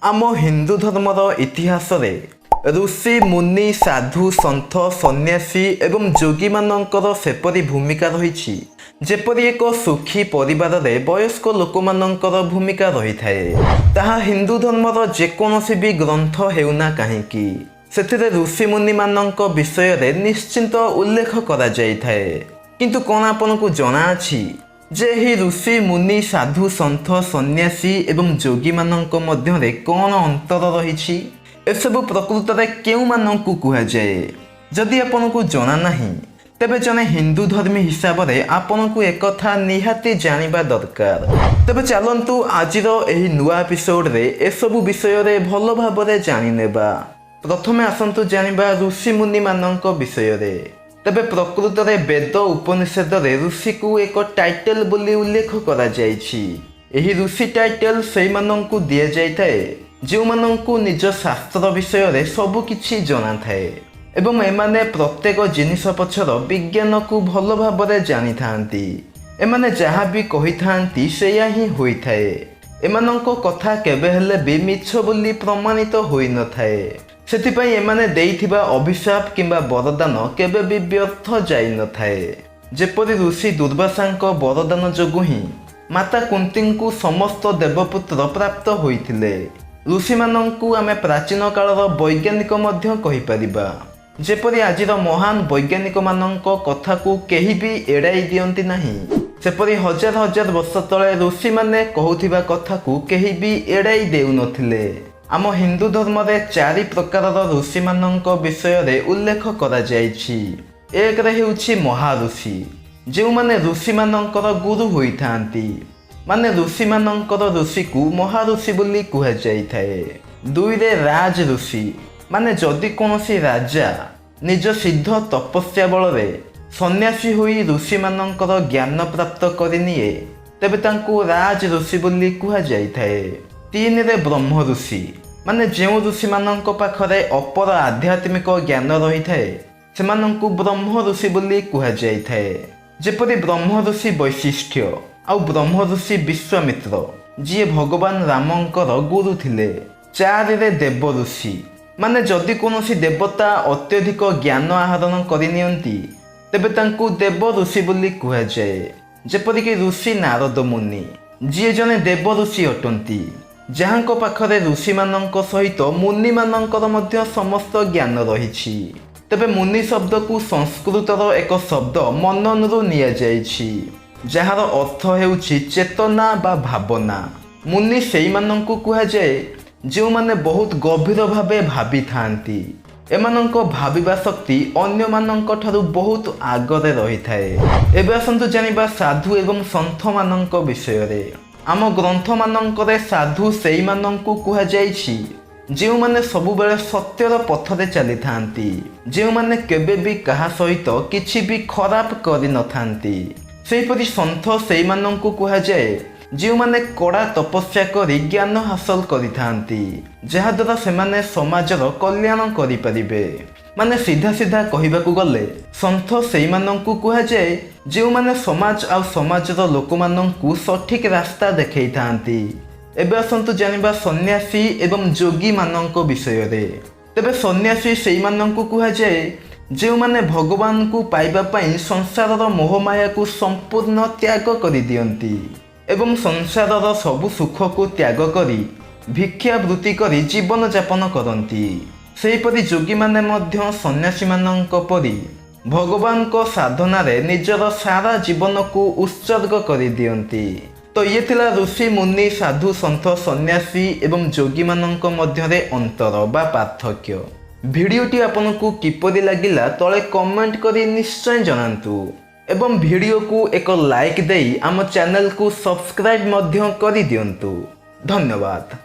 ଆମ ହିନ୍ଦୁ ଧର୍ମର ଇତିହାସରେ ଋଷି, ମୁନି, ସାଧୁ, ସନ୍ଥ, ସନ୍ନ୍ୟାସୀ ଏବଂ ଯୋଗୀମାନଙ୍କର ସେପରି ଭୂମିକା ରହିଛି, ଯେପରି ଏକ ସୁଖୀ ପରିବାରରେ ବୟସ୍କ ଲୋକମାନଙ୍କର ଭୂମିକା ରହିଥାଏ। ତାହା ହିନ୍ଦୁ ଧର୍ମର ଯେକୌଣସି ବି ଗ୍ରନ୍ଥ ହେଉନା କାହିଁକି, ସେଥିରେ ଋଷିମୁନିମାନଙ୍କ ବିଷୟରେ ନିଶ୍ଚିନ୍ତ ଉଲ୍ଲେଖ କରାଯାଇଥାଏ। କିନ୍ତୁ କ'ଣ ଆପଣଙ୍କୁ ଜଣାଅଛି ଯେ ଏହି ଋଷି, ମୁନି, ସାଧୁ, ସନ୍ଥ, ସନ୍ନ୍ୟାସୀ ଏବଂ ଯୋଗୀମାନଙ୍କ ମଧ୍ୟରେ କ'ଣ ଅନ୍ତର ରହିଛି? ଏସବୁ ପ୍ରକୃତରେ କେଉଁମାନଙ୍କୁ କୁହାଯାଏ? ଯଦି ଆପଣଙ୍କୁ ଜଣା ନାହିଁ, ତେବେ ଜଣେ ହିନ୍ଦୁ ଧର୍ମୀ ହିସାବରେ ଆପଣଙ୍କୁ ଏକଥା ନିହାତି ଜାଣିବା ଦରକାର। ତେବେ ଚାଲନ୍ତୁ, ଆଜିର ଏହି ନୂଆ ଏପିସୋଡରେ ଏସବୁ ବିଷୟରେ ଭଲ ଭାବରେ ଜାଣିନେବା। ପ୍ରଥମେ ଆସନ୍ତୁ ଜାଣିବା ଋଷିମୁନିମାନଙ୍କ ବିଷୟରେ। ତେବେ ପ୍ରକୃତରେ ବେଦ ଉପନିଷଦରେ ଋଷିକୁ ଏକ ଟାଇଟେଲ ବୋଲି ଉଲ୍ଲେଖ କରାଯାଇଛି। ଏହି ଋଷି ଟାଇଟେଲ ସେଇମାନଙ୍କୁ ଦିଆଯାଇଥାଏ, ଯେଉଁମାନଙ୍କୁ ନିଜ ଶାସ୍ତ୍ର ବିଷୟରେ ସବୁ କିଛି ଜଣାଥାଏ ଏବଂ ଏମାନେ ପ୍ରତ୍ୟେକ ଜିନିଷ ପଛର ବିଜ୍ଞାନକୁ ଭଲ ଭାବରେ ଜାଣିଥାନ୍ତି। ଏମାନେ ଯାହା ବି କହିଥାନ୍ତି, ସେଇଆ ହିଁ ହୋଇଥାଏ। ଏମାନଙ୍କ କଥା କେବେ ହେଲେ ବି ମିଛ ବୋଲି ପ୍ରମାଣିତ ହୋଇନଥାଏ। ସେଥିପାଇଁ ଏମାନେ ଦେଇଥିବା ଅଭିଶାପ କିମ୍ବା ବରଦାନ କେବେ ବି ବ୍ୟର୍ଥ ଯାଇନଥାଏ। ଯେପରି ଋଷି ଦୁର୍ବାସାଙ୍କ ବରଦାନ ଯୋଗୁଁ ହିଁ ମାତା କୁନ୍ତୀଙ୍କୁ ସମସ୍ତ ଦେବପୁତ୍ର ପ୍ରାପ୍ତ ହୋଇଥିଲେ। ଋଷିମାନଙ୍କୁ ଆମେ ପ୍ରାଚୀନ କାଳର ବୈଜ୍ଞାନିକ ମଧ୍ୟ କହିପାରିବା। ଯେପରି ଆଜିର ମହାନ ବୈଜ୍ଞାନିକମାନଙ୍କ କଥାକୁ କେହି ବି ଏଡ଼ାଇ ଦିଅନ୍ତି ନାହିଁ, ସେପରି ହଜାର ହଜାର ବର୍ଷ ତଳେ ଋଷିମାନେ କହୁଥିବା କଥାକୁ କେହି ବି ଏଡ଼ାଇ ଦେଉନଥିଲେ। ଆମ ହିନ୍ଦୁ ଧର୍ମରେ ଚାରି ପ୍ରକାରର ଋଷିମାନଙ୍କ ବିଷୟରେ ଉଲ୍ଲେଖ କରାଯାଇଛି। ଏକରେ ହେଉଛି ମହାଋଷି, ଯେଉଁମାନେ ଋଷିମାନଙ୍କର ଗୁରୁ ହୋଇଥାନ୍ତି। ମାନେ ଋଷିମାନଙ୍କର ଋଷିକୁ ମହାଋଷି ବୋଲି କୁହାଯାଇଥାଏ। ଦୁଇରେ ରାଜ ଋଷି, ମାନେ ଯଦି କୌଣସି ରାଜା ନିଜ ସିଦ୍ଧ ତପସ୍ୟା ବଳରେ ସନ୍ନ୍ୟାସୀ ହୋଇ ଋଷିମାନଙ୍କର ଜ୍ଞାନ ପ୍ରାପ୍ତ କରିନିଏ, ତେବେ ତାଙ୍କୁ ରାଜ ଋଷି ବୋଲି କୁହାଯାଇଥାଏ। ତିନିରେ ବ୍ରହ୍ମ ଋଷି, ମାନେ ଯେଉଁ ଋଷିମାନଙ୍କ ପାଖରେ ଅପର ଆଧ୍ୟାତ୍ମିକ ଜ୍ଞାନ ରହିଥାଏ, ସେମାନଙ୍କୁ ବ୍ରହ୍ମ ଋଷି ବୋଲି କୁହାଯାଇଥାଏ। ଯେପରି ବ୍ରହ୍ମ ଋଷି ବଶିଷ୍ଠ ଆଉ ବ୍ରହ୍ମ ଋଷି ବିଶ୍ୱାମିତ୍ର, ଯିଏ ଭଗବାନ ରାମଙ୍କର ଗୁରୁ ଥିଲେ। ଚାରିରେ ଦେବ ଋଷି, ମାନେ ଯଦି କୌଣସି ଦେବତା ଅତ୍ୟଧିକ ଜ୍ଞାନ ଆହରଣ କରିନିଅନ୍ତି, ତେବେ ତାଙ୍କୁ ଦେବ ଋଷି ବୋଲି କୁହାଯାଏ। ଯେପରିକି ଋଷି ନାରଦ ମୁନି, ଯିଏ ଜଣେ ଦେବ ଋଷି ଅଟନ୍ତି, ଯାହାଙ୍କ ପାଖରେ ଋଷିମାନଙ୍କ ସହିତ ମୁନିମାନଙ୍କର ମଧ୍ୟ ସମସ୍ତ ଜ୍ଞାନ ରହିଛି। ତେବେ ମୁନି ଶବ୍ଦକୁ ସଂସ୍କୃତର ଏକ ଶବ୍ଦ ମନନରୁ ନିଆଯାଇଛି, ଯାହାର ଅର୍ଥ ହେଉଛି ଚେତନା ବା ଭାବନା। ମୁନି ସେଇମାନଙ୍କୁ କୁହାଯାଏ, ଯେଉଁମାନେ ବହୁତ ଗଭୀର ଭାବେ ଭାବିଥାନ୍ତି। ଏମାନଙ୍କ ଭାବିବା ଶକ୍ତି ଅନ୍ୟମାନଙ୍କ ଠାରୁ ବହୁତ ଆଗରେ ରହିଥାଏ। ଏବେ ଆସନ୍ତୁ ଜାଣିବା ସାଧୁ ଏବଂ ସନ୍ଥମାନଙ୍କ ବିଷୟରେ। ଆମ ଗ୍ରନ୍ଥମାନଙ୍କରେ ସାଧୁ ସେଇମାନଙ୍କୁ କୁହାଯାଇଛି, ଯେଉଁମାନେ ସବୁବେଳେ ସତ୍ୟର ପଥରେ ଚାଲିଥାନ୍ତି, ଯେଉଁମାନେ କେବେ ବି କାହା ସହିତ କିଛି ବି ଖରାପ କରିନଥାନ୍ତି। ସେହିପରି ସନ୍ଥ ସେଇମାନଙ୍କୁ କୁହାଯାଏ, ଯେଉଁମାନେ କଡ଼ା ତପସ୍ୟା କରି ଜ୍ଞାନ ହାସଲ କରିଥାନ୍ତି, ଯାହାଦ୍ୱାରା ସେମାନେ ସମାଜର କଲ୍ୟାଣ କରିପାରିବେ। ମାନେ ସିଧା ସିଧା କହିବାକୁ ଗଲେ, ସନ୍ଥ ସେଇମାନଙ୍କୁ କୁହାଯାଏ, ଯେଉଁମାନେ ସମାଜ ଆଉ ସମାଜର ଲୋକମାନଙ୍କୁ ସଠିକ ରାସ୍ତା ଦେଖେଇଥାନ୍ତି। ଏବେ ଆସନ୍ତୁ ଜାଣିବା ସନ୍ନ୍ୟାସୀ ଏବଂ ଯୋଗୀମାନଙ୍କ ବିଷୟରେ। ତେବେ ସନ୍ନ୍ୟାସୀ ସେଇମାନଙ୍କୁ କୁହାଯାଏ, ଯେଉଁମାନେ ଭଗବାନଙ୍କୁ ପାଇବା ପାଇଁ ସଂସାରର ମୋହମାୟାକୁ ସମ୍ପୂର୍ଣ୍ଣ ତ୍ୟାଗ କରିଦିଅନ୍ତି ଏବଂ ସଂସାରର ସବୁ ସୁଖକୁ ତ୍ୟାଗ କରି ଭିକ୍ଷାବୃତ୍ତି କରି ଜୀବନଯାପନ କରନ୍ତି। ସେହିପରି ଯୋଗୀମାନେ ମଧ୍ୟ ସନ୍ନ୍ୟାସୀମାନଙ୍କ ପରି ଭଗବାନଙ୍କ ସାଧନାରେ ନିଜର ସାରା ଜୀବନକୁ ଉତ୍ସର୍ଗ କରିଦିଅନ୍ତି। ତ ଇଏ ଥିଲା ଋଷି, ମୁନି, ସାଧୁ, ସନ୍ଥ, ସନ୍ନ୍ୟାସୀ ଏବଂ ଯୋଗୀମାନଙ୍କ ମଧ୍ୟରେ ଅନ୍ତର ବା ପାର୍ଥକ୍ୟ। ଭିଡ଼ିଓଟି ଆପଣଙ୍କୁ କିପରି ଲାଗିଲା, ତଳେ କମେଣ୍ଟ କରି ନିଶ୍ଚୟ ଜଣାନ୍ତୁ ଏବଂ ଭିଡ଼ିଓକୁ ଏକ ଲାଇକ୍ ଦେଇ ଆମ ଚ୍ୟାନେଲକୁ ସବସ୍କ୍ରାଇବ୍ ମଧ୍ୟ କରିଦିଅନ୍ତୁ। ଧନ୍ୟବାଦ।